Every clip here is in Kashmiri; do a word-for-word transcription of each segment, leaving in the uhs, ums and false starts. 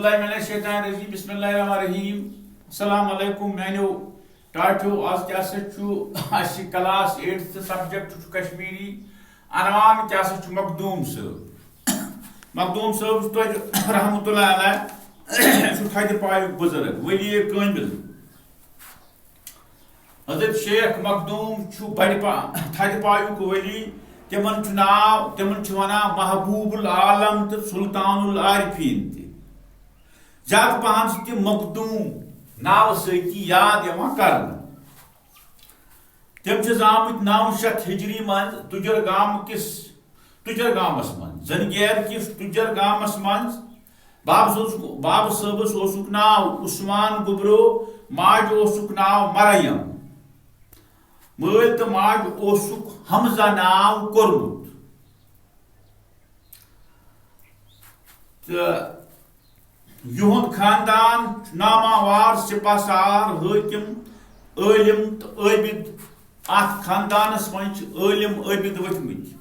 اللہ من الشیطان الرجیم، بسم اللہ الرحمن الرحیم۔ السلام علیکم میانیو ٹاٹھیو، آز کیٛاہ سا چھُ اَسہِ کلاس ایٹتھ سبجیکٹ چھُ کشمیری۔ عنوان کیٛاہ سا چھُ مخدوم صٲب؟ مخدوم صٲب چھُ توتہِ رحمتہ اللہ علیہ، چھُ تھدِ پایُک بُزرگ، ولی کٲمِل۔ حضرت شیخ مخدوم چھُ بڑِ پا-، تھدِ پایُک ولی۔ تِمن چھُ ناو، تِمن چھِ ونان محبوب العالم تہٕ سلطان العارفین تہِ۔ زیادٕ پہن چھِ تِم مخدوم ناوٕ سۭتی یاد یِوان کرنہٕ۔ تِم چھِ زامٕتۍ نَو شیٚتھ ہجری منٛز تُجر گام کِس، تُجر گامس منٛز، زنگیر کِس تُجر گامس منٛز۔ بابہٕ صٲبس، بابہٕ صٲبس اوسُکھ ناو عثمان گوٚبرو، ماجہِ اوسُکھ ناو مریم۔ مٲلۍ تہٕ ماجہِ اوسُکھ حمزہ ناو کوٚرمُت۔ تہٕ یِہُنٛد خاندان چھُ ناماوار سپہ سالار، حٲکِم، عٲلِم تہٕ عٲبِد۔ اَتھ خاندانَس منٛز چھِ عٲلِم عٲبِد ؤتھمٕتۍ۔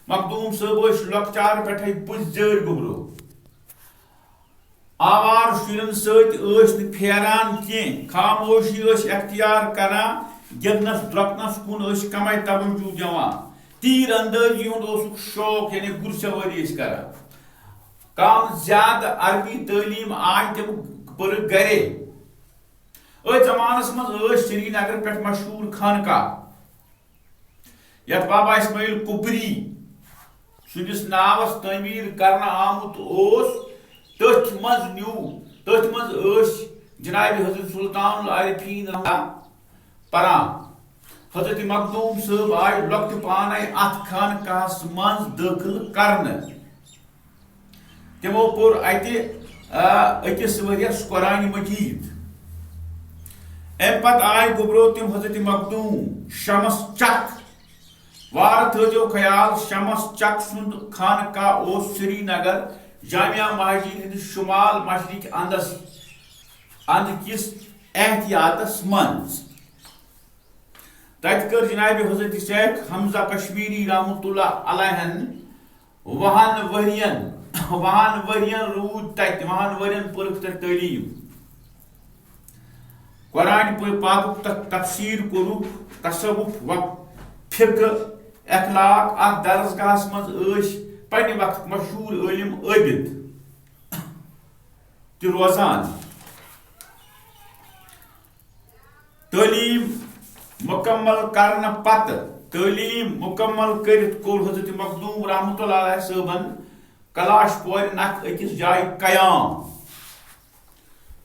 مخدوٗم صٲب ٲسۍ لۄکچارٕ پٮ۪ٹھَے بُزۍ زٲرۍ گوٚبرو۔ آوارٕ شُرٮ۪ن سۭتۍ ٲسۍ نہٕ پھیران کینٛہہ، خاموشی ٲسۍ اختیار کران، گِنٛدنَس درٛۄکنَس کُن ٲسۍ کمٕے توجہ دِوان۔ تیٖر اندٲزی ہُنٛد اوسُکھ شوق، یعنی گُرۍ سوٲری ٲسۍ کران۔ کم زیادٕ عربی تعلیٖم آے تِم پٔرٕکھ گرے۔ أتھۍ زمانس منٛز ٲسۍ سرینگر پٮ۪ٹھ مشہوٗر خانقاہ، یتھ بابا اسماعیل کُبری سٕنٛدِس ناوس تعمیٖر کرنہٕ آمُت اوس، تٔتھۍ منٛز نیوٗ، تٔتھۍ منٛز ٲسۍ جناب حضرت سلطان العارفین پران۔ حضرت مخدوم صٲب آے لۄکٹہِ پانے اتھ خانقاہس منٛز دٲخل کرنہٕ۔ تِمو پوٚر اتہِ، آ، أکِس ؤرۍیَس قرآن مجید۔ امہِ پتہٕ آے گوٚبرو تِم حضرت مخدوم شمس چک۔ وارٕ تھٲوزیو خیال، شمس چک سُنٛد خانقاہ اوس سرینگر جامع مسجد ہٕنٛدِس شمال مشرق اندس، اند کِس احتیاطس منٛز۔ تتہِ کٔر جناب حضرت شیخ حمزہ کشمیری رحمتہ اللہ علیہن وُہن ؤرین، وُہن ؤرین روٗدۍ تتہِ، وُہن ؤرین پٔرٕکھ تتہِ تعلیٖم۔ قرآن پٲ-، پاکُک ت-، تفسیٖر کوٚرُکھ، تصوف و فقہ، اخلاق۔ اتھ درسگاہس منٛز ٲسۍ پننہِ وقتٕکۍ مشہوٗر عٲلِم عٲبِد تہِ روزان۔ تعلیٖم مُکمل کرنہٕ پتہٕ، تعلیٖم مُکمل کٔرِتھ کوٚر حضرت مخدوٗم رحمتہ اللہ علیہ صٲبن کلاش پورِ نکھٕ أکِس جایہِ قیام۔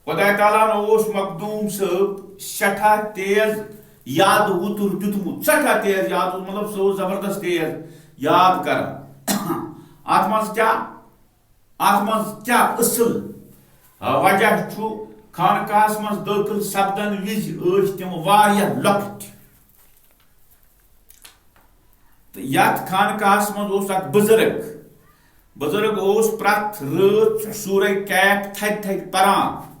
خۄداے تعالیٰ ہن اوس مخدوٗم صٲب سٮ۪ٹھاہ تیز یادٕ وُتُر دیُتمُت، سٮ۪ٹھاہ تیز یادٕ وُتُر، مطلب، سُہ اوس زبردست تیز یاد کران۔ اتھ منٛز کیٛاہ اتھ منٛز کیٛاہ اصل، آ، وجہ چھُ؟ خانقاہس منٛز دٲخل سپدن وِزِ ٲسۍ تِم واریاہ لۄکٕٹۍ۔ تہٕ یتھ خانقاہس منٛز اوس اکھ بُزرگ۔ بُزرگ اوس پرٛٮ۪تھ رٲژ سورہ کہف تھدِ تھدِ پران۔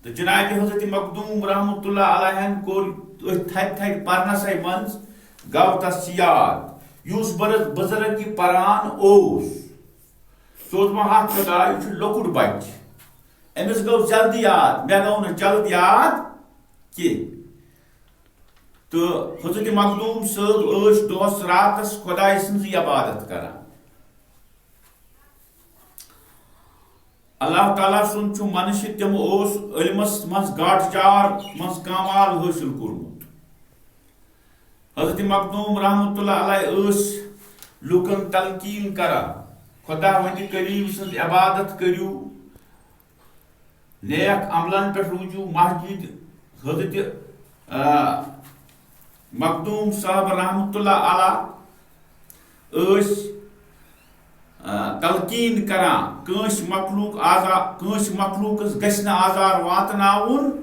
تہٕ جناب حضرت مخدوٗم رحمتہ اللہ علیہن کوٚر أتھۍ تھدِ تھدِ پرنسے منٛز گوٚو تس یاد، یُس بُرز-، بُزرگ یہِ پران اوس۔ سوٗنٛچ مےٚ، ہتھ خۄداے، یہِ چھُ لۄکُٹ بچہِ، أمِس گوٚو جلدی یاد، مےٚ گوٚو نہٕ جلد یاد کینٛہہ۔ تہٕ حضرت مخدوٗم صٲب ٲسۍ دۄہس راتس خۄداے سٕنٛزٕے عبادت کران۔ اللہ تعالیٰ سُنٛد چھُ منشہِ، تِمو اوس علمس منٛز گاٹہٕ چار منٛز کمال حٲصِل کوٚرمُت۔ حضرت مخدوٗم رحمتہ اللہ علیہ ٲسۍ لوٗکن تلقیٖن کران، خۄداوندِ کریم سٕنٛز عبادت کٔرِو، نیک عملن پٮ۪ٹھ روٗزِو، مسجد حضرت، آ، مخدوٗم صاحب رحمتہ اللہ علیہ ٲسۍ، آ، تلقیٖن کران، کٲنٛسہِ مخلوٗق آزا-، کٲنٛسہِ مخلوٗقس گژھِ نہٕ آزار واتناوُن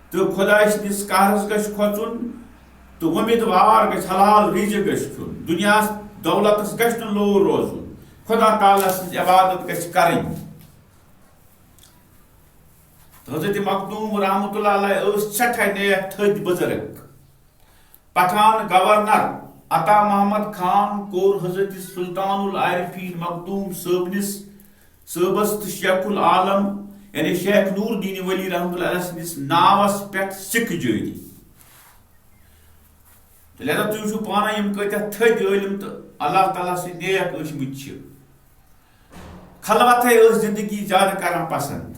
تہٕ خۄداے سٕنٛدِس قہرس گژھِ کھۄژُن تہٕ وۄمیدوار گژھِ، حلال رِزق گژھِ کھیوٚن، دُنیاہس دولتس گژھِ نہٕ لوٗر روزُن، خۄدا تعالیٰ سٕنٛز عبادت گژھِ کرٕنۍ۔ تہٕ حضرت مخدوٗم رحمتہ اللہ علیہ ٲسۍ سٮ۪ٹھاہ نیک تھٔدۍ بُزرگ۔ پٹھان گورنر عطا محمد خان کوٚر حضرت سلطان العارفین مخدوٗم صٲبنِس صٲبس تہٕ شیخ العالم، یعنی شیخ نور الدین ولی رحمتہ اللہ علیہ سٕنٛدِس ناوس پٮ۪ٹھ سِکہٕ جٲری۔ تہٕ لہذا تُہۍ وٕچھِو پانہٕ یِم کۭتیٛاہ تھٔدۍ عٲلِم تہٕ اللہ تعالیٰ سٕنٛدۍ نیک ٲسمٕتۍ چھِ۔ خلوتھے ٲس زندگی زیادٕ کران پسند۔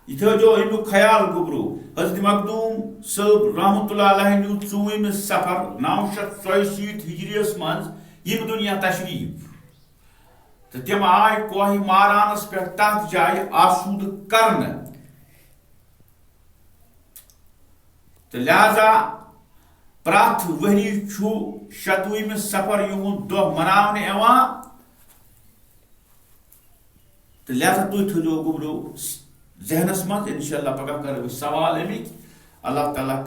یہِ تھٲوزیو اَمیُک خیال گوٚبرو۔ حضرت مخدوٗم صٲب رحمتہ اللہ علیہ نیوٗ ژوٗرِمہِ صفر نو شیٚتھ ژۄیہِ شیٖتھ ہجریَس منٛز ییٚمہِ دُنیا تشریٖف۔ تہٕ تِم آے کوہِ مارانس پٮ۪ٹھ تتھ جایہِ آسوٗدٕ کرنہٕ۔ تہٕ لہذا پرٛٮ۪تھ ؤری چھُ شتوُہمہِ صفر یِہُنٛد دۄہ مناونہٕ یِوان۔ تہٕ لہذا تُہۍ تھٲیزیو گوٚبرو ذہنس منٛز، انشاءاللہ پگاہ کرو أسۍ سوال اَمِکۍ۔ اللہ تعالیٰ